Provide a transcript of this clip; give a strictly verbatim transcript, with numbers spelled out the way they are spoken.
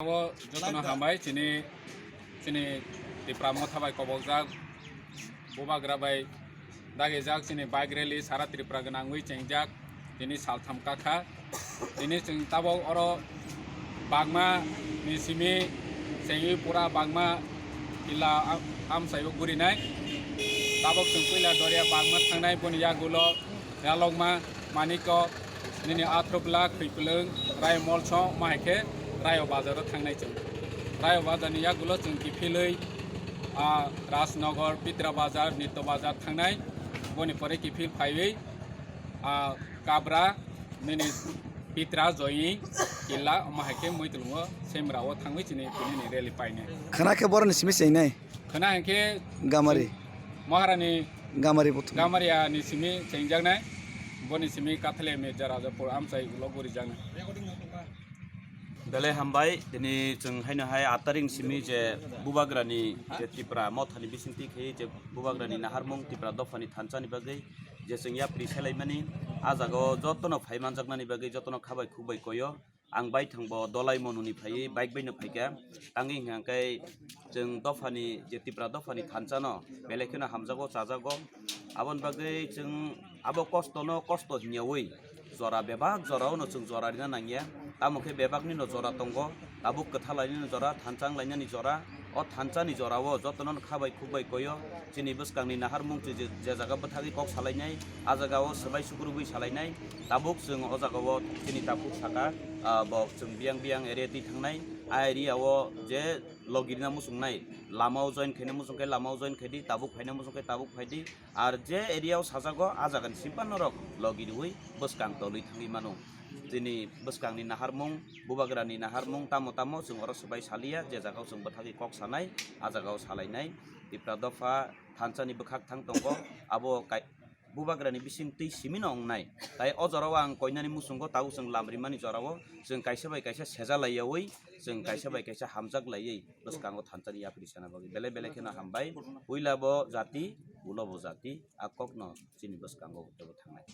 Abo jotono hambai chini, chini Tipra Motha bai kobokjak, Bubagra bai dagijak chini bike rally sara Tripura gwnangwi chengjak, tini saltham kakha. Tini chwng tabok oro Bagma ni simi chengwi pura Bagma killa am-, amchaio gurinai. Tabok chwng puila Doria Bagma thangnai, boni yagulo Yalokma, Manikyo, nini Athropla, Khwiplwng, Rayo Molso, ma hai khe Rayo Bazar o thangnai chwng. Rayo Bazar ni yagulo chwng kiphilwi, ah, Rajnagar, Pitra Bazar, Nitto Bazar thangnai. Boni pore kiphil phaiwi, ah, Kabra, nini Pitra, Joying, Killa, ma hai khe Muitlwng o Semra o thangwi chini tini ni rally painai. Khana khe boroni simi chengnai. Khana hinkhe Gamari. Maharani Gamari buthum. Gamaria ni simi chengjaknai, boni simi Kathale Mirza Rajapur amchai ulo gurijaknai. Belai hambai, tini chwng haino hai aat tarik simi je Bubagrani je Tipra Mothani bisingtwi khe je Bubagrani naharmung Tipra dophani thansa ni bagwi je chwng yapri selaimani, ah jaga o jotono phai manjaknani bagwi jotono khabai khukbai koyo. Ang baithang bo Dolai Monuni phaiwi bike baino phaikha. Tangwi hwnkha khe chwng dophani, je Tipra dophani thansano belai kheno hamjago, chajago. Aboni bagwi chwng abo kostono kosto hwnyawi jora, bebak jorao no chwng jora rina nangya. Tamo khe bebakni no jora tongo, tabuk kwthalainani jora, thansa wnglainani jora. O thansani jorao jotono khabai khukbai koyo. Chini bwskangni naharmung je, je jaga bwthagwi kok salainai, a jagao swbai sukrubwi salainai. Tabuk chwng o jagao chini takhuk saka, ah, bo chwng biyang biyang area twi thangnai. A area o je logi rina muchungnai, lamao join khaina muchung khe lamao join khaidi, tabuk phaina muchung khe tabuk phaidi. Ar je area o sajago, a jagani simpan norok logi riwi bwskang tolwi thangwi mano. Chini bwskangni naharmung, Bubagrani naharmung tamo tamo chwng oro swbai saliya, je jagao chwng bwthagwi kok sanai, a jagao salainai. Tipra dopha thansani bwkhak thang tongo, abo kai-, Bubagrani bising twi simino wngnai. Tai o jorao ang koinani muchungo tabuk chwng lam rimani jorao chwng kaisa bai kaisa seja laiyawi, chwng kaisa bai kaisa hamjak laiwi bwskango thansani yapri sana bagwi belai belai kheno hambai. Puila bo jati, ulo bo jati, a kokno chini bwskango tebo thangnai.